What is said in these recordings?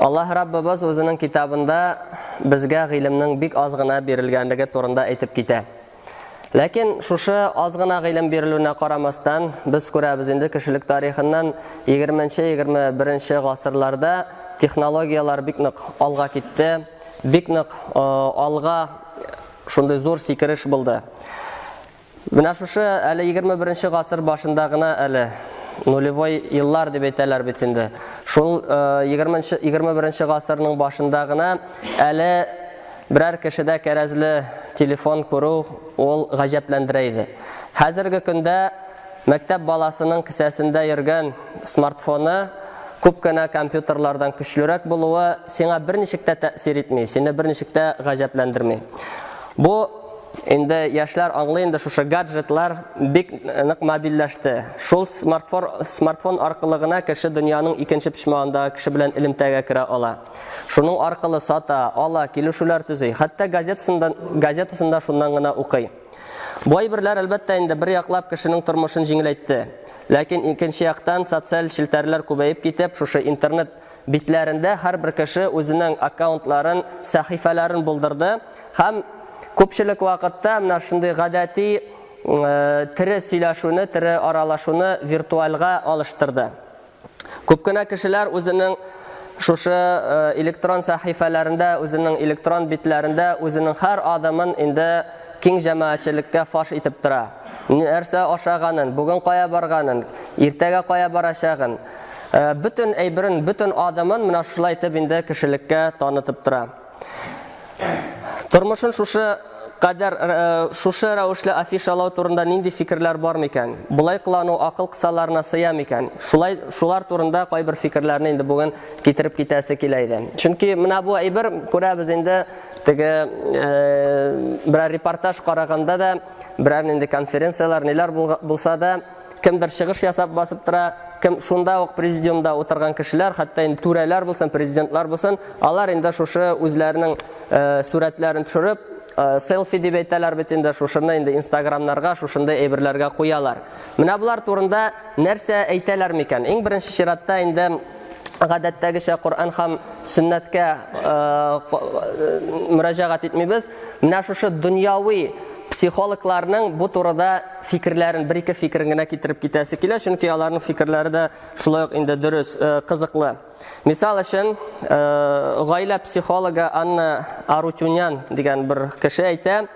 Аллаһ Раббыбыз үзенең китабында безгә гыйлемнең бик аз гына бирелгәнлеге турында әйтеп китә. Ләкин шушы аз гына гыйлем бирелүенә карамастан, без күрәбез инде кешелек тарихыннан 20-21 гасырларда технологияләр бик нык алга китте, бик нык э, алга шундый зур сикереш булды. Менә шушы әле 21 гасыр башында гына әле нулевой еллар дип әйтәләр бит инде. Шул 20 21 гасырның башында гына әле берәр кешедә кәрәзле телефон күрү ул гаҗәпләндерә иде. Хәзерге көндә мәктәп баласының кесәсендә йөргән смартфоны күп кенә компьютерлардан көчлерәк булуы сиңа берничек тә тәэсир итми, сине берничек тә гаҗәпләндерми. Бу Инде яшьләр аңлый инде шушы гаджетлар бик нык мобильләште. Шул смартфон, смартфон аркылы гына кеше дөньяның икенче почмагындагы кеше белән элемтәгә керә ала. Шуның аркылы сата, ала, килешүләр төзи. Хәтта газетасында, газетасында шуннан гына укый. Бу әйберләр, әлбәттә, инде бер яклап кешенең тормышын җиңеләйтте. Ләкин икенче яктан социаль челтәрләр күбәеп китеп, шушы интернет битләрендә һәрбер кеше үзенең аккаунтларын, сәхифәләрен булдырды һәм күпчелек вакытта менә шундый гадәти э, тере сөйләшүне, тере аралашуны виртуальга алыштырды. Күп кенә кешеләр үзенең шушы э, электрон сәхифәләрендә, үзенең электрон битләрендә үзенең һәр адымын инде киң җәмәгатьчелеккә фаш итеп тора. Нәрсә ашаганын, бүген кая барганын, иртәгә кая барачагын, Э, бөтен әйберен, бөтен адымын менә шулай итеп инде кешелеккә танытып тора. Тормышын шушы кадәр э, шушы рәвешле афишалау турында нинди фикерләр бар микән? Болай кылану акыл кысаларына сыя микән? Шулай шулар турында кайбер фикерләрне инде бүген китереп китәсе килә иде. Чөнки менә бу әйбер күрәбез инде теге э, берәр репортаж караганда да, берәр нинди конференцияләр ниләр булса да, Кемдер чыгыш ясап басып тора, кем шунда ук президиумда утырган кешеләр, хәтта инде түрәләр булсын, президентлар булсын, алар инде шушы үзләренең э, сурәтләрен төшереп, э, селфи дип әйтәләр бит инде, шушыны инде инстаграмнарга, шушындай әйберләргә куялар. Менә болар турында нәрсә әйтәләр микән? Иң беренче чиратта инде гадәттәгечә Коръән һәм сөннәткә э, мөрәҗәгать итмибез. Менә шушы дөньяви психологларның бу турыда фикерләрен, бер-ике фикерен генә китереп китәсе килә, чөнки аларның фикерләре дә шулай ук инде дөрес, э, кызыклы. Мисал өчен, э, гаилә психологы Анна Арутюнян дигән бер кеше әйтә,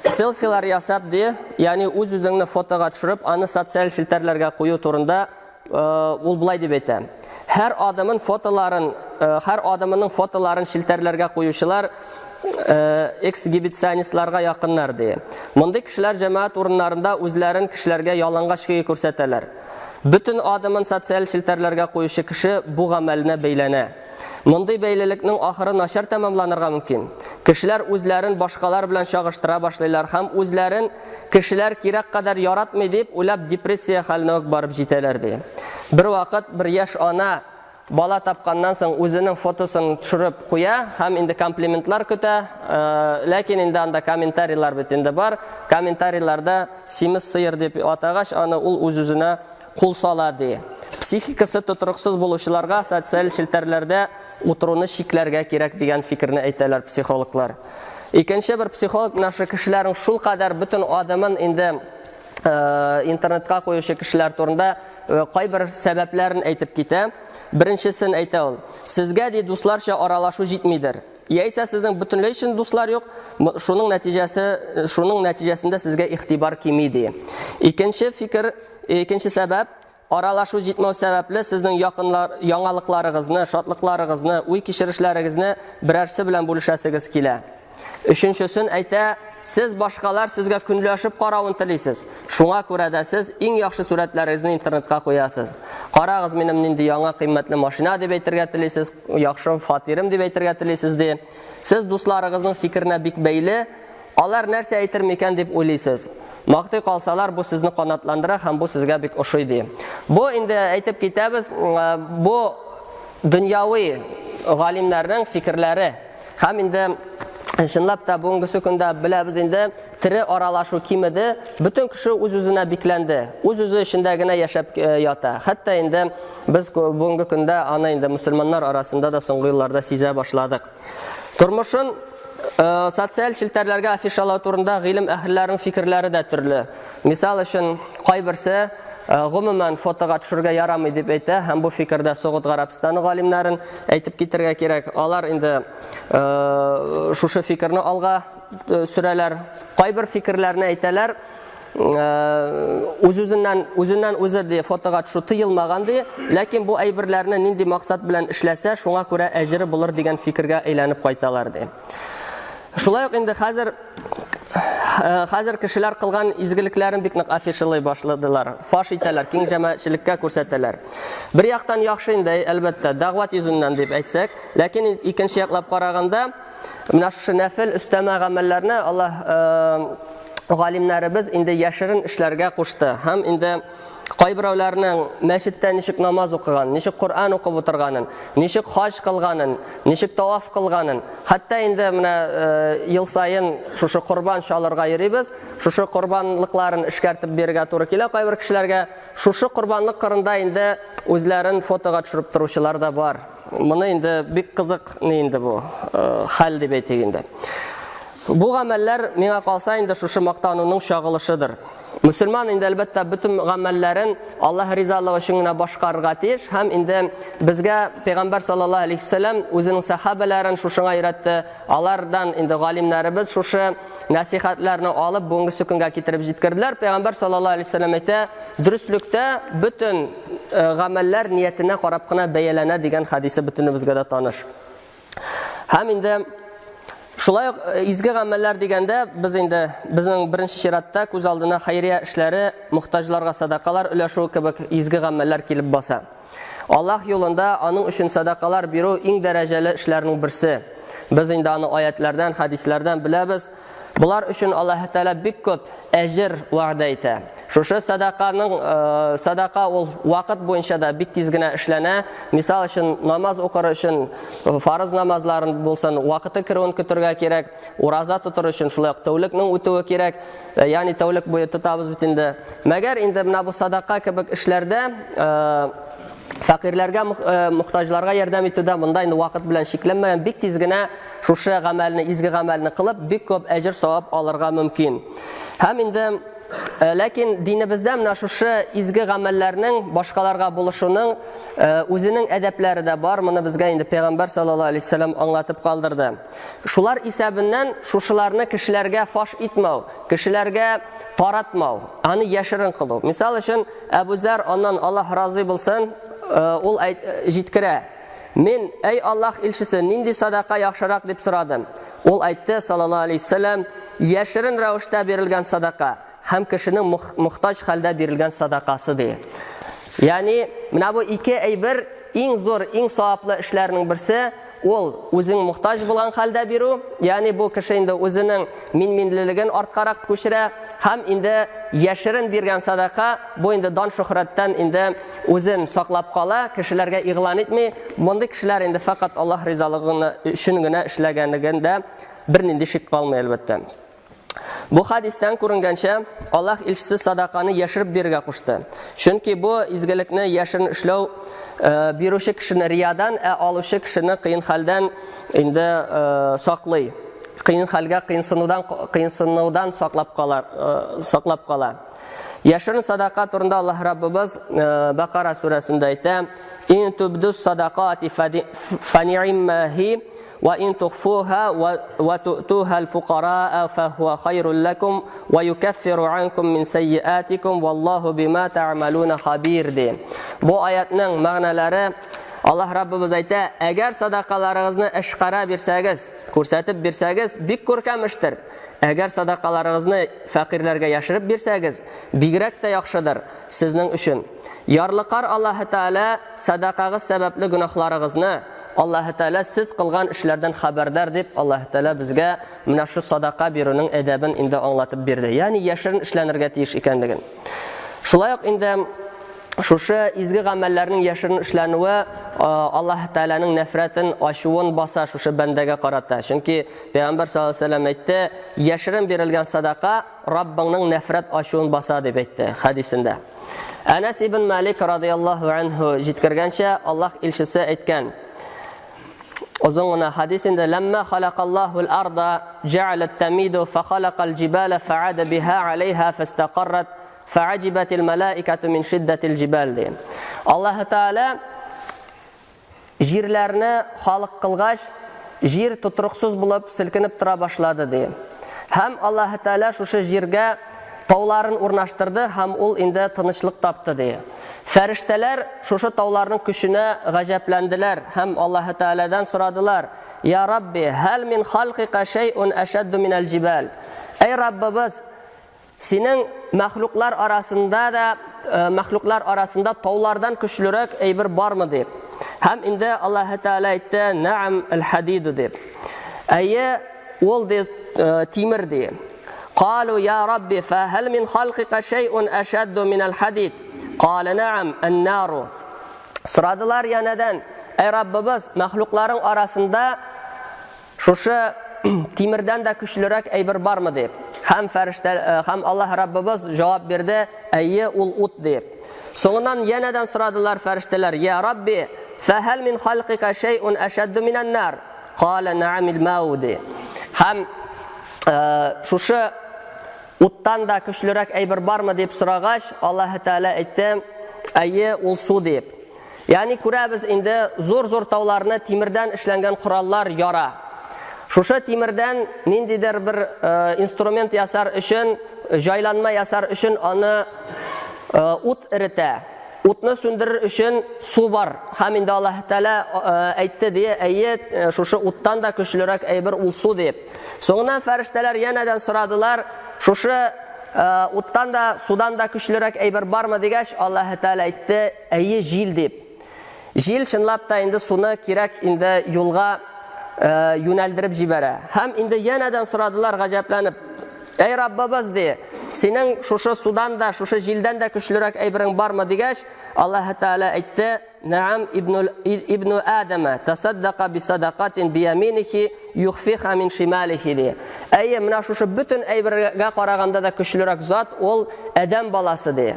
селфилар ясап ди, ягъни үз-үзеңне фотога төшереп, аны социаль челтәрләргә кую турында Э, ул болай дип әйтә. Һәр адымын фотоларын, э, һәр адымының фотоларын челтәрләргә куючылар э, эксгибиционистларга якыннар ди. Мондый кешеләр җәмәгать урыннарында үзләрен кешеләргә ялангач көе күрсәтәләр. Бөтен адымын социаль челтәрләргә куючы кеше бу гамәленә бәйләнә. Мондый бәйлелекнең ахыры начар тәмамланырга мөмкин. Кешеләр үзләрен башкалар белән чагыштыра башлыйлар һәм үзләрен кешеләр кирәк кадәр яратмый дип уйлап депрессия хәленә үк барып җитәләр ди. Бервакыт бер яшь ана бала тапканнан соң үзенең фотосын төшереп куя һәм инде комплиментлар көтә. Э, ләкин инде анда комментарийлар бит инде бар. Комментарийларда симез сыер дип атагач, аны ул үз-үзенә кул сала ди. Психикасы тотрыксыз булучыларга социаль челтәрләрдә утыруны чикләргә кирәк дигән фикерне әйтәләр психологлар. Икенче бер психолог менә шул кешеләрнең шул кадәр бөтен адымын инде э, интернетка куючы кешеләр турында э, кайбер сәбәпләрен әйтеп китә. Беренчесен әйтә ул. Сезгә ди дусларча аралашу җитмидер. Яисә сезнең бөтенләй чын дуслар юк, шуның нәтиҗәсе, шуның нәтиҗәсендә сезгә игътибар кими ди. Икенче фикер, икенче сәбәп, аралашу җитмәү сәбәпле сезнең якынлар, яңалыкларыгызны, шатлыкларыгызны, уй-кичерешләрегезне берәрсе белән бүлешәсегез килә. Өченчесен әйтә, сез башкалар сезгә көнләшеп каравын телисез. Шуңа күрә дә сез иң яхшы сурәтләрегезне интернетка куясыз. Карагыз, минем нинди яңа кыйммәтле машина дип әйтергә телисез, яхшы фатирым дип әйтергә телисез ди. Сез дусларыгызның фикеренә бик бәйле, алар нәрсә әйтер микән дип уйлыйсыз. Мактый калсалар, бу сезне канатландыра һәм бу сезгә бик ошый ди. Бу инде әйтеп китәбез, бу дөньяви галимнәрнең фикерләре. Һәм инде Чынлап та бүгенгесе көндә беләбез инде, тере аралашу кимеде, бөтен кеше үз-үзенә бикләнде, үз-үзе эчендә генә яшәп э, ята. Хәтта инде без бүгенге көндә аны инде мөселманнар арасында да соңгы елларда сизә башладык. Тормышын э, социаль челтәрләргә афишалау турында гыйлем әһелләренең фикерләре дә төрле. Мисал өчен, кайберсе э, гомумән фотога төшергә ярамый дип әйтә һәм бу фикердә Согуд Гарәбстаны галимнәрен әйтеп китергә кирәк. Алар инде Э, шушы фикерне алга э, сөрәләр. Кайбер фикерләрне әйтәләр, э, үз-үзеннән үзеннән үзе ди фотога төшү тыелмаган ди, ләкин бу әйберләрне нинди максат белән эшләсә, шуңа күрә әҗере булыр дигән фикергә әйләнеп кайталар ди. Шулай ук инде хәзер хәзер кешеләр кылган изгелекләрен бик нык афишалый башладылар. Фаш итәләр, киң җәмәгатьчелеккә күрсәтәләр. Бер яктан яхшы инде, әлбәттә, дәгъват йөзеннән дип әйтсәк, ләкин икенче яклап караганда, менә шушы нәфел өстәмә гамәлләрне Аллаһ э, галимнәребез инде яшерен эшләргә кушты. Һәм инде кайберәүләрнең мәчеттә ничек намаз укыган, ничек Коръән укып утырганын, ничек хаҗ кылганын, ничек таваф кылганын, хәтта инде менә э, ел саен шушы корбан чалырга йөрибез, шушы корбанлыкларын эшкәртеп бирергә туры килә кайбер кешеләргә. Шушы корбанлык кырында инде үзләрен фотога төшереп торучылар да бар. Моны инде бик кызык ни инде бу, э, хәл дип әйтик инде. Бу гамәлләр миңа калса инде шушы мактануның чагылышыдыр. Мөселман инде әлбәттә бөтен гамәлләрен Аллаһ ризалыгы өчен генә башкарырга тиеш һәм инде безгә Пәйгамбәр саллаллаһу алейхи вәсәлләм үзенең сахабәләрен шушыңа өйрәтте. Алардан инде галимнәребез шушы нәсихәтләрне алып бүгенге көнгә китереп җиткерделәр. Пәйгамбәр саллаллаһу алейхи вәсәлләм әйтә, дөреслектә бөтен э, гамәлләр ниятенә карап кына бәяләнә дигән хәдисе бөтенебезгә дә таныш. Һәм инде шулай ук э, изге гамәлләр дигәндә без инде безнең беренче чиратта күз алдына хәйрия эшләре, мохтаҗларга садакалар өләшү кебек изге гамәлләр килеп баса. Аллаһ юлында аның өчен садакалар бирү иң дәрәҗәле эшләрнең берсе. Без инде аны аятлардан, хәдисләрдән беләбез. Болар өчен Аллаһ Тәгалә бик күп әҗер вәгъдә итә. Шушы садаканың э, садака ул вакыт буенча да бик тиз генә эшләнә. Мисал өчен, намаз укыр өчен э, фарыз намазларын булсын, вакыты керүен көтергә кирәк. Ураза тотыр өчен шулай ук тәүлекнең үтүе кирәк. Э, ягъни тәүлек буе тотабыз бит инде. Мәгәр инде менә бу садака кебек эшләрдә фәкыйрьләргә, э, мохтаҗларга ярдәм итүдә монда инде вакыт белән чикләнмәгән, бик тиз генә шушы гамәлне, изге гамәлне кылып, бик күп әҗер савап алырга мөмкин. Һәм инде э, ләкин динебездә менә шушы изге гамәлләрнең башкаларга булышуның э, үзенең әдәпләре дә бар. Моны безгә инде Пәйгамбәр саллаллаһу алейһи вәсәлләм аңлатып калдырды. Шулар исәбеннән шушыларны кешеләргә фаш итмәү, кешеләргә таратмау, аны яшерен кылу. Мисал өчен, Әбу Зәр аннан Аллаһ разый булсын, э, ул э, җиткерә. Мин, әй Аллаһ илчесе, нинди садака яхшырак дип сорадым. Ул әйтте, саллаллаһу алейһи вәсәлләм, яшерен рәвештә бирелгән садака һәм кешенең мохтаҗ хәлдә бирелгән садакасы ди. Ягъни, менә бу ике әйбер иң зур, иң саваплы эшләрнең берсе, ул үзең мохтаҗ булган хәлдә бирү, ягъни бу кеше инде үзенең мин-минлелеген арткарак күчерә һәм инде яшерен биргән садака, бу инде дан шөһрәттән инде үзен саклап кала, кешеләргә игълан итми. Мондый кешеләр инде фәкать Аллаһ ризалыгы өчен генә эшләгәнлегендә бернинди шик калмый, әлбәттә. Бу хадистән күренгәнчә, Аллаһ илчесе садаканы яшереп бирергә кушты. Чөнки бу изгелекне яшерен эшләү э, бирүче кешене риядан, ә алучы кешене кыен хәлдән инде э, саклый. Кыен хәлгә кыенсынудан кыенсынудан саклап кала, э, саклап кала. Яшерен садака турында Аллаһ Раббыбыз Бакара сүрәсендә әйтә: "Ин тубдус садакати фани'имма Ва ин тухфуха ва ту'туха аль-фукараа фахуа хайрул лакум ва юкаффиру анкум мин сайyiатикум валлаху бима та'малуна хабир ди. Бу аятның мәгънәләре Аллаһ Раббыбыз әйтә, әгәр садакаларыгызны эшкара бирсәгез, күрсәтеп бирсәгез, бик күркәм эштер. Әгәр садакаларыгызны фәкыйрьләргә яшереп бирсәгез, бигрәк тә яхшыдыр сезнең өчен. Ярлыкар Аллаһы Тәгалә садакагыз сәбәпле гөнаһларыгызны, Аллаһы Тәгалә сез кылган эшләрдән хәбәрдар дип Аллаһы Тәгалә безгә менә шу садака бирүнең әдәбен инде аңлатып бирде. Ягъни яшерен эшләнергә тиеш икәнлеген. Шулай ук инде Шушы изге гамәлләрнең яшерен эшләнүе Аллаһ Тәгаләнең нәфрәтен, ачуын баса шушы бәндәгә карата. Чөнки Пәйгамбәр саллаллаһу алейһи вәсәлләм әйтте, яшерен бирелгән садака Раббыңның нәфрәт ачуын баса дип әйтте хәдисендә. Әнәс ибн Малик радияллаһу анһу җиткергәнчә, Аллаһ илчесе әйткән, Озын гына хадис инде. Ләммә халакаллаһул арда җәгәләт тамиду фахалакал җибала фаада биха алейха фастакаррат фааҗибатил малаикату мин шиддатил җибал ди. Аллаһ Тааля җирләрне халык кылгач, җир тотрыксыз булып селкенеп тора башлады ди. Һәм Аллаһ Тааля шушы җиргә тауларын урнаштырды һәм ул инде тынычлык тапты ди. Фәрештәләр шушы тауларның көченә гаҗәпләнделәр һәм Аллаһы Тәгаләдән сорадылар, Я Рабби, һәл мин халкика шәйун әшәдду минәл җибәл? Әй Раббыбыз, синең мәхлуклар арасында да э, мәхлуклар арасында таулардан көчлерәк әйбер бармы дип. Һәм инде Аллаһы Тәгалә әйтте, Нәам әл-хадиду дип. Әйе, ул ди э, тимер ди. Калу я Рабби, фәһәл мин халкика шәйун әшәдду минәл хадид? Кале нәам, ән-нару. Сорадылар янәдән, әй Раббыбыз, мәхлукларың арасында шушы тимердән дә көчлерәк әйбер бармы дип. Һәм фәрештә, э, һәм Аллаһ Раббыбыз җавап бирде, әйе, ул ут дип. Соңыннан янәдән сорадылар фәрештәләр, я Рабби, фәһәл мин халкика шәйун әшәдду минән-нар? Кале нәамил мау ди. Һәм э, шушы Уттан да көчлерәк әйбер бармы дип сорагач, Аллаһы Тәгалә әйтте, әйе, ул су дип. Ягъни күрәбез инде зур-зур тауларны тимердән эшләнгән кораллар яра. Шушы тимердән ниндидер бер э, инструмент ясар өчен, җайланма ясар өчен аны э, ут эретә. Утны сүндерер өчен су бар. Һәм инде Аллаһ Тәгалә э, әйтте ди, әйе, э, шушы уттан да көчлерәк әйбер ул су дип. Соңыннан фәрештәләр янәдән сорадылар, шушы э, уттан да, судан да көчлерәк әйбер бармы дигәч, Аллаһ Тәгалә әйтте, әйе, җил дип. Җил чынлап та инде суны кирәк инде юлга юнәлдереп җибәрә. Һәм инде янәдән сорадылар гаҗәпләнеп, Әй Раббыбыз, ди, синең шушы судан да, шушы җилдән дә көчлерәк әйберең бармы дигәч, Аллаһ Тәгалә әйтте, Нәам ибну Адама тасаддака бисадакатин бияминихи юхфиха мин шималихи ди. Әйе, менә шушы бөтен әйбергә караганда да көчлерәк зат ул адәм баласы ди.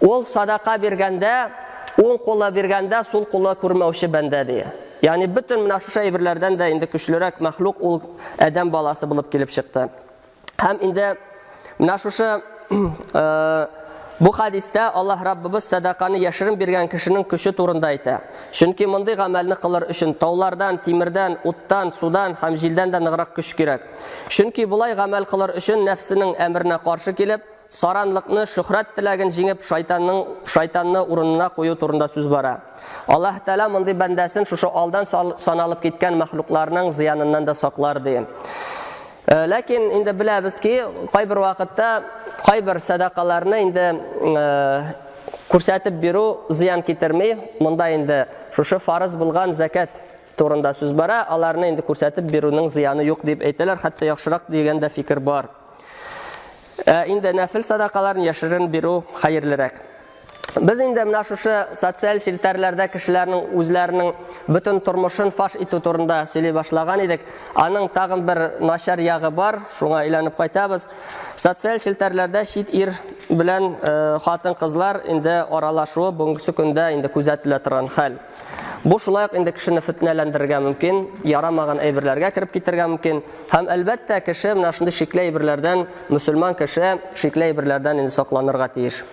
Ул садака биргәндә, уң кулы биргәндә, сул кулы күрмәүче бәндә ди. Ягъни бөтен менә шушы әйберләрдән дә инде көчлерәк мәхлук ул адәм баласы булып килеп чыкты. Һәм инде менә шушы э, бу хадистә Аллаһ Раббыбыз сәдаканы яшерен биргән кешенең көче турында әйтә. Чөнки мондый гамәлне кылыр өчен таулардан, тимердән, уттан, судан һәм җилдән дә ныграк көч кирәк. Чөнки болай гамәл кылыр өчен нәфсенең әмеренә каршы килеп, саранлыкны, шөһрәт теләген җиңеп, шайтанның шайтанны урынына кую турында сүз бара. Аллаһ Тәгалә мондый бәндәсен шушы алдан саналып киткән мәхлукларның зыяныннан да саклар ди. Э, ләкин инде беләбез ки, кайбер вакытта кайбер сәдакаларны инде э, күрсәтеп бирү зыян китерми. Монда инде шушы фарыз булган зәкәт турында сүз бара, аларны инде күрсәтеп бирүнең зыяны юк дип әйтәләр, хәтта яхшырак дигән дә фикер бар. Ә инде нәфил садакаларын яшерен бирү хәерлерәк. Без инде менә шушы социаль челтәрләрдә кешеләрнең үзләренең бөтен тормышын фаш итү турында сөйли башлаган идек. Аның тагын бер начар ягы бар, шуңа әйләнеп кайтабыз. Социаль челтәрләрдә чит ир белән э, хатын-кызлар инде аралашуы бүгенге көндә инде күзәтелә торган хәл. Бу шулай ук инде кешене фетнәләндерергә мөмкин, ярамаган әйберләргә кереп китергә мөмкин. Һәм әлбәттә, кеше менә шундый шикле әйберләрдән, мөселман кеше шикле әйберләрдән инде сакланырга тиеш.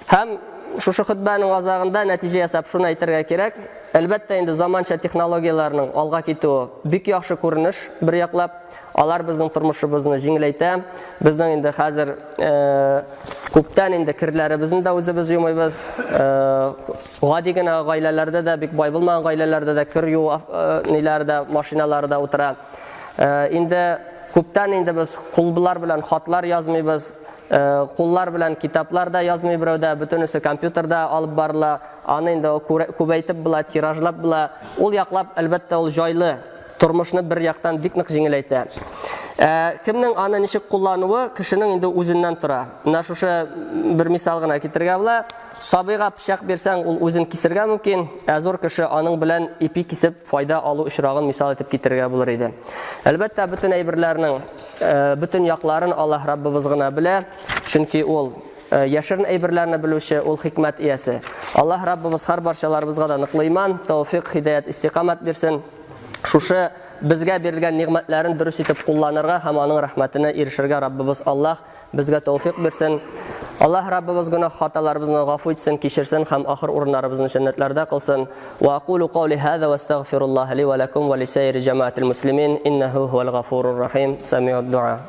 Һәм шушы хөтбәнең азагында нәтиҗә ясап шуны әйтергә кирәк. Әлбәттә, инде заманча технологияләрнең алга китүе бик яхшы күренеш бер яклап. Алар безнең тормышыбызны җиңеләйтә. Безнең инде хәзер э, күптән инде керләребезне дә үзебез юмыйбыз. Э, гади генә гаиләләрдә дә, бик бай булмаган гаиләләрдә дә кер юу э, ниләре дә, машиналары да утыра. Э, инде күптән инде без куллар белән хатлар язмыйбыз. Э, куллар белән китаплар да язмый берәү дә, бөтенесе компьютерда алып барыла. Аны инде күбәйтеп була, тиражлап була. Ул яклап, әлбәттә, ул җайлы. тормышны бер яктан бик нык җиңеләйтә. Ә, кемнең аны ничек куллануы кешенең инде үзеннән тора. Менә шушы бер мисал гына китерергә була. Сабыйга пычак бирсәң, ул үзен кисергә мөмкин, ә зур кеше аның белән ипи кисеп файда алу очрагын мисал итеп китерергә булыр иде. Әлбәттә, бөтен әйберләрнең э, бөтен якларын Аллаһ Раббыбыз гына белә, чөнки ул э, яшерен әйберләрне белүче, ул хикмәт иясе. Аллаһ Раббыбыз һәр барчаларыбызга да ныклы иман, тәүфик, хидәят, истикамәт бирсен. Шушы безгә бирелгән нигъмәтләрен дөрес итеп кулланырга һәм аның рәхмәтенә ирешергә Раббыбыз Аллаһ безгә тәүфик бирсен. Аллаһ Раббыбыз гөнаһ хаталарыбызны гафу итсен, кичерсен һәм ахыр урыннарыбызны җәннәтләрдә кылсын. Ва акулу каули һаза ва астагфируллаһ ли ва лакум ва лисаири җамаатил муслимин иннаху хуал гафурур рахим. Самиуд дуа.